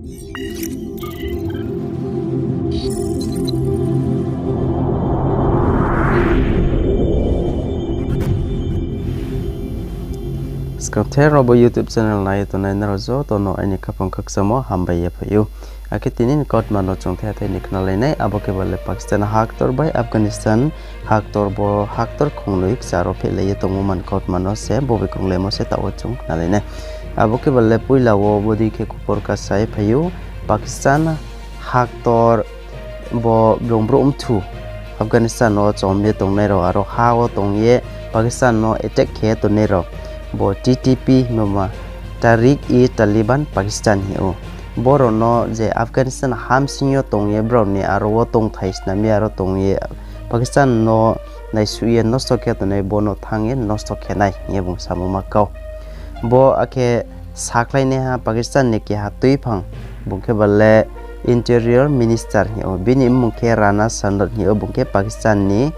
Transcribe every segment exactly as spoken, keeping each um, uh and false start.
Skangther rao bo YouTube channel nai ye tongnai nrao joto no aini khaphang khakchangmo hambai ye phai ou. Akhe tini ni kautma no chung the thai ni khnalai nai, abo khe ba le Pakistan haktor bai Afghanistan haktor, bo haktor khongnoi kchar wo phehlai ye tongmo man kautma no se bo bai krunglaimo se taoh wo chung khnalai nai. Abo khe ba le poila wo bodei khe khupor kasa ye phai ou, Pakistan haktor bo blung brouh mthu Afghanistan wo chom ye tongnai rao, aro ha wo tong ye Pakistan no attack khe tongnai rao, bo T T P hingmo ma, Tehrik-e-Taliban Pakistan hing ou. Brao no je Afghanistan ha bsing yo tong ye brao ni aro wo tongthai snam ye aro tong ye Pakistan no naisuh ye nosto khe tongnai, bo no thanng ye nosto khe nai hing ye bung samo ma kau. Bo akhe sakhlainaiha Pakistan ni keha tuiphang, bung khe ba le Interior Minister hing ou, bini mmung khe Rana Sanaud hing ou, bung khe Pakistan ni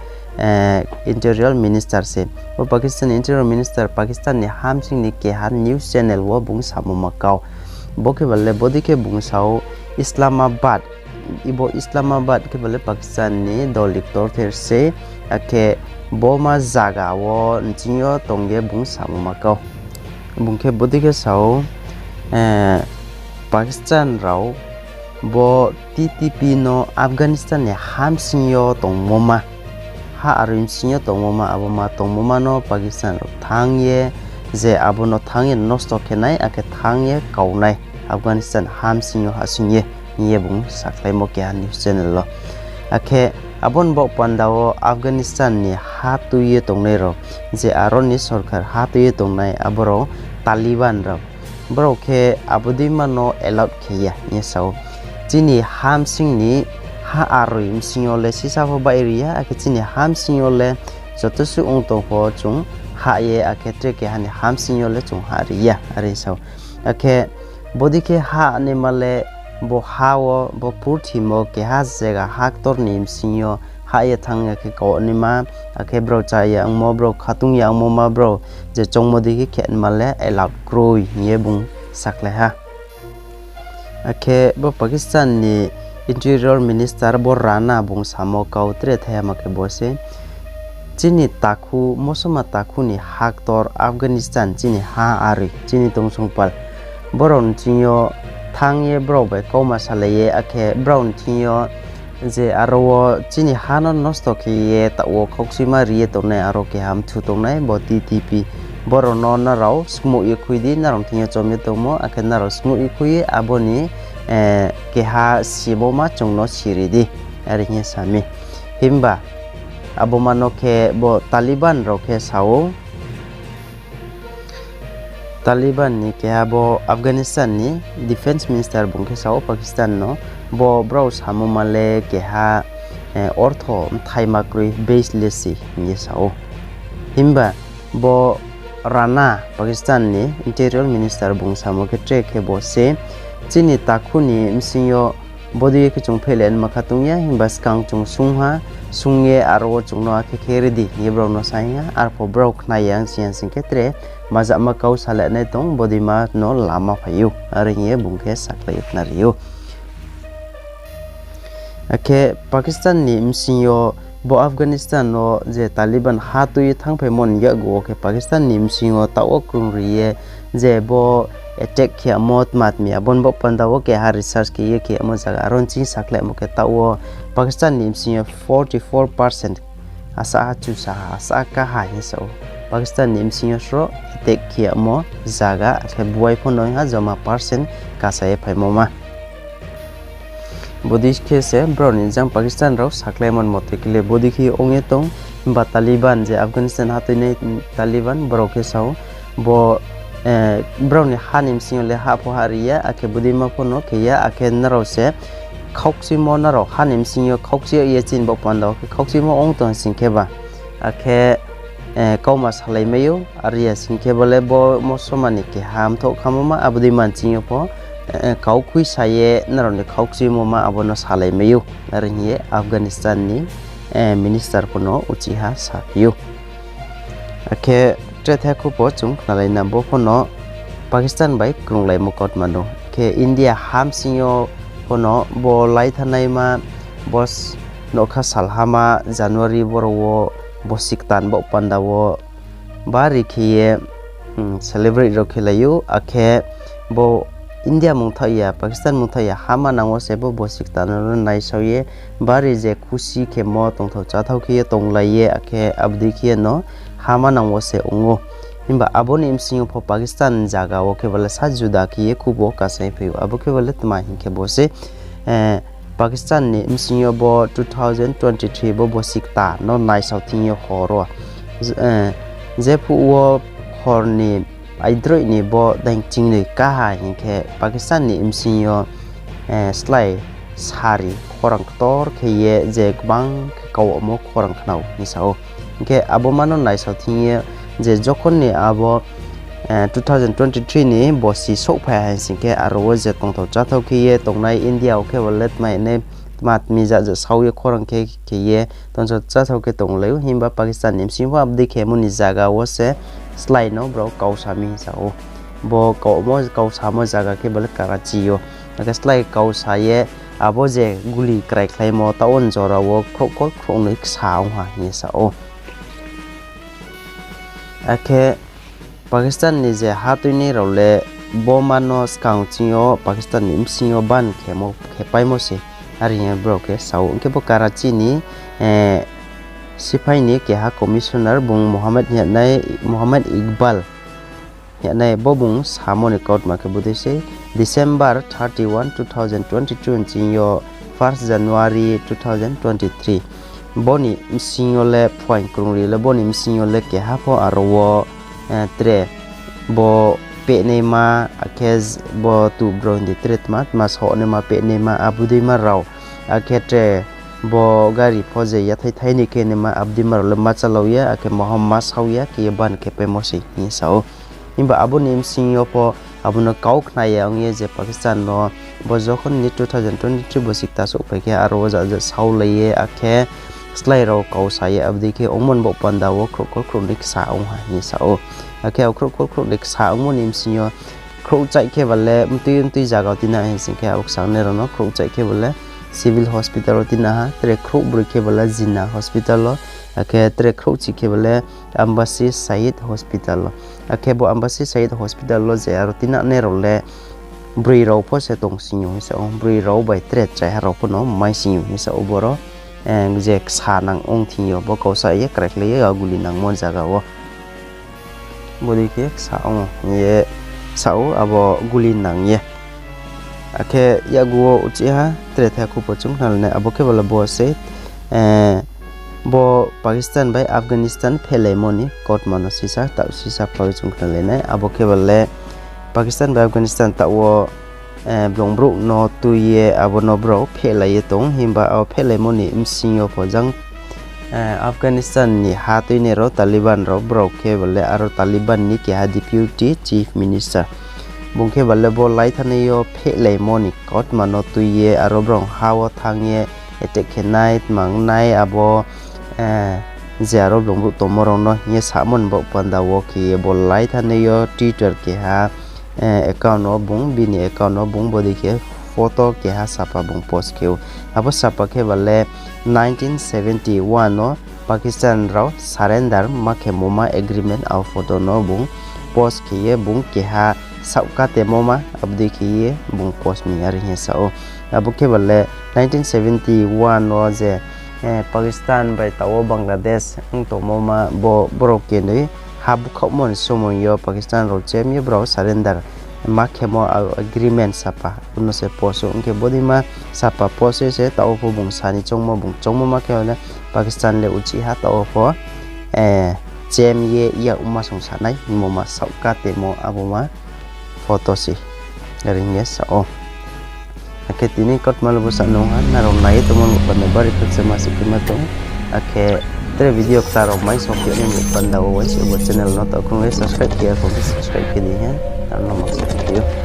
Interior Minister se. Bo Pakistan Interior Minister Pakistan ni ha bsing ni keha news channel wo bung samo ma kau. Bo khe ba le bodei khe bung sa ou, Islamabad, ibo Islamabad khe ba le Pakistan ni doli ktorther se, akhe bo ma zaga wo nching yo tong ye bung samo ma kau. Bung khe bodei khe sa ou, Pakistan rao bo T T P no Afghanistan ni ha bsing yo tongmo ma, ha aroi bsing yo tongmo ma, abo ma tongmo ma no Pakistan rao thanng ye, je abo no thanng ye nosto khe nai, akhe thanng ye kau nai Afghanistan ha bsing yo hahsoing ye, hing ye bung sakhlaimo keha news channel wo. Akhe abo ni baoh panda wo Afghanistan ni ha tui ye tongnai rao, je aro ni sorkar ha tui ye tongnai, abo rao Taliban rao. Brao khe abo deima no allowed khe ya hing ye sa ou. Chini ha bsing ni ha aroi bsing yo le sisa pho baih ri ya, akhe chini ha bsing yo le joto suh ong tong pho chung hah ye, akhe tre keha ni ha bsing yo le chung hah ri ya, are sa ou. Akhe bodei khe hah naima le bo ha wo, bo purthimo keha zaga haktor ni bsing yo hah ye thanng ya khe kau naima, akhe brao chá ya ongmo, brao khatung ya ongmo ma, brao je choungmo dei khe khe naima le allowed kroi hing ye bung sakhlai ha. Akhe bo Pakistan ni Interior Minister bo Rana bung samo kau tre thaiha ma khe bo se, chini takhu, mosoma takhu ni haktor Afghanistan, chini ha aroi, chini tongsong pal, brao ni thing yo thanng ye brao bai kauma salai ye, akhe brao ni thing yo je aro wo chini ha no nosto khe ye taoh wo khaukchuima ri ye tongnai aro keha mthu tongnai bo T T P. Brao no nrao skmuh ye khui di, nrao ni thing yo chom ye tongmo, akhe nrao skmuh ye khui ye abo ni keha simo ma chung no siri di, are hing ye sa mi. Himba abo ma no khe bo Taliban rao khe sa ou, Taliban ni keha bo Afghanistan ni Defence Minister bung khe sa ou Pakistan no, bo brao samo ma le keha ortho mthaima kroi, baseless se hing ye sa ou. Himba bo Rana, Pakistan ni Interior Minister bung samo khe tre khe bo se, chini takhu ni bsing yo bodei khe chung phehlai nma kha tong ya, himba skang chung sung ha, sung ye aro wo chung no akhe khe ri di hing ye brao no sa ha, arpho brao khna ya ong sing ya sing khe tre mazama kau salai nai tong, bodei ma no lama phai ou, are hing ye bung khe sakhlai ye khnari ou. Akhe Pakistan ni bsing yo bo Afghanistan no je Taliban ha tui ye thanngphaimo ni yakgu wo khe Pakistan ni bsing yo taoh wo krungri ye je bo attack khe yamo tma tmi, abo ni baoh panda wo keha research khe ye khe yamo zaga aro nching sakhlaimo khe taoh wo Pakistan ni bsing yo forty four percent asa ha chusa ha, asa ha kaha hing ye sa ou. Pakistan ni bsing yo sro attack khe yamo zaga, akhe buai pho no ha joma percent kasa ye phaimo ma. Bodei khe se brao ni jang Pakistan rao sakhlaimo ni mote khe le bodei khe ong ye tong, himba Taliban je Afghanistan ha tuinai Taliban brao khe sa ou, bo brao ni ha ni bsing yo le ha pho ha ri ya, akhe bodei ma pho no khe ya, akhe nrao se khaukchuimo, nrao ha ni bsing yo khaukchu ye chini baoh panda wo khe khaukchuimo ong tong sing khe ba, akhe kauma salai mai ou, are ya sing khe bo le bo mosoma ni keha mthoh khamo ma, abo dei ma nching yo pho kau khuisa ye nrao ni khaukchuimo ma abo no salai mai ou, are hing ye Afghanistan ni minister pho no uchih ha saphi ou. Akhe tre thai khupo chung khnalai na, bo pho no Pakistan bai krunglaimo kautma no. Khe India ha bsing yo pho no bo laithanaima, bo s-, nougkha salhama January boro wo bosi ktan baoh panda wo bari khe ye, hmm, celebrate rao khelai ou, akhe bo India mungthaoh ya, Pakistan mungthaoh ya ha manang wo se bo bosi ktan no naisao ye, bari je khusi khemo tongthao cháthao khe ye tonglai ye, akhe abo dei khe ye no ha manang wo se ong ou. Himba abo ni bsing yo pho Pakistan zaga wo khe bale sa juda khe ye khubo kasai phai ou. Abo khe bale tma hing khe bo se, eh, Pakistan ni bsing yo bo two thousand twenty three bo bosi ktan no naisao thing yo hor wo, eh, jephuh wo hor ni aidroih ni bo daing chingnoi kaha hing khe Pakistan ni bsing yo, eh, slái sari khorang ktor khe ye je gbang khe kaohmo khorang khnao hing sa ou. Hing khe abo ma no naisao thing ye je jokhon ni abo, eh, two thousand twenty three ni bosi souhphai ha hing sing khe aro wo je tongthao cháthao khe ye tongnai India wo khe bale tma hing nai tma tmi ja ja sao ye khorang khe khe ye tongthao cháthao khe tonglai ou, himba Pakistan ni bsing pho abo dei khemo ni zaga wo se slái no brao kausa mi hing sa ou. Bo kauhmo, kausamo zaga khe bale Karachi yo. Akhe slái kausa ye abo je guli kraikhlaimo taoh wo jora wo khrouhkol khrouhnoi ksa ong ha hing ye sa ou. Akhe Pakistan ni je ha tuinai rao le bo ma no skang ching yo Pakistan ni bsing yo ban khemo, khepaimo se, are hing ye brao khe sa ou. Hing khe bo Karachi ni, eh, siphai ni keha commissioner bung Mohammed hing nai, Mohammed Iqbal hing nai bo bung samo ni kautma khe bodei se, December thirty one, two thousand twenty two ni ching yo first January two thousand twenty three. Bo ni bsing yo le phuaing krungri le bo ni bsing yo le keha pho aro wo, eh, tre bo pehnaima, akhe bo tu bro hindi tre tma tma sohnaima pehnaima abo deima rao, akhe tre bo gari pho je yathai thai ni khe naima abo deima rao le ma chalao ye, akhe maha ma sao ya khe ye ban khepaimo se hing sa ou. Himba abo ni bsing yo pho abo no kau khna ya ong ye je Pakistan no bo jokhon ni two thousand twenty three bosi kta souhphai khe aro wo ja ja saolai ye, akhe slái rao kausa ye abo dei khe ongmo ni baoh panda wo khrouhkol khrouhnoi ksa ong ha hing sa ou. Akhe khrouhkol khrouhnoi ksa ongmo ni bsing yo khrouhchaih khe bale mtui mtui zaga wo tina hing sing khe abo ksangnai rao no khrouhchaih khe bale Civil Hospital wo tina ha, tre khrouhbroi khe bale Jinnah Hospital wo, akhe tre khrouhchi khe bale Embassy Shaheed Hospital wo. Akhe bo Embassy Shaheed Hospital wo je aro tinanai rao le broi rao pho se tong sing ou hing sa ou, broi rao bai tre chraiha rao pho no mai sing ou hing sa ou boro, eh, je ksa nang ong thing yo bo kausa ye kraikhlai ye a guli nangmo zaga wo. Bodei khe ksa ong ye sa ou abo guli nang ye. Akhe yakgu wo uchih ha tre thai khupo chung khnalanai abo khe bale bo se, eh, bo Pakistan bai Afghanistan phehlaimo ni kautma no sisa taoh sisa phlai chung khnalanai abo khe bale Pakistan bai Afghanistan taoh wo, eh, blung brouh no tui ye abo no brao phehlai ye tong, himba abo phehlaimo ni bsing yo pho jang, eh, Afghanistan ni ha tuinai rao Taliban rao brao khe bale aro Taliban ni keha Deputy Chief Minister. Bung khe bale bo laithanai yo phehlaimo ni kautma no tui ye aro brao ha wo thanng ye attack khe nai, tmang nai abo, eh, je aro blung brouh tongmo rao no hing ye samo ni baoh panda wo khe ye bo laithanai yo Twitter keha, eh, account wo bung, bini account wo bung bodei khe photo keha sapa bung post khe ou. Abo sapa khe bale nineteen seventy one wo Pakistan rao surrender ma khemo ma agreement abo photo no bung post khe ye bung keha saohka temo ma abo dei khe ye bung post mi are hing ye sa ou. Abo khe bale nineteen seventy one wo je, eh, Pakistan bai taoh wo Bangladesh ong tongmo ma bo brao kenoi ha bukhaohmo ni somoi yo Pakistan rao chem ye brao surrender ma khemo a-, agreement sapa no se post ou. Ong khe bodeima sapa post ye se taoh wo pho bung sa ni choungmo bung choungmo ma khe bale Pakistan le uchih ha taoh wo pho, eh, chem ye yak ma song sanai hingmo ma saohka temo abo ma photo se are hing ye sa ou. Akhe tini kautma le bo sa nung ha, nrao nai ye tongmo ni panda bari khakchangma se khe ma tong. Akhe tre video kta rao mai song khe ni panda wo uainsuh bo channel no taoh krung ye subscribe khe ya khong khe subscribe khe di ha, nrao no ma sa khe ou.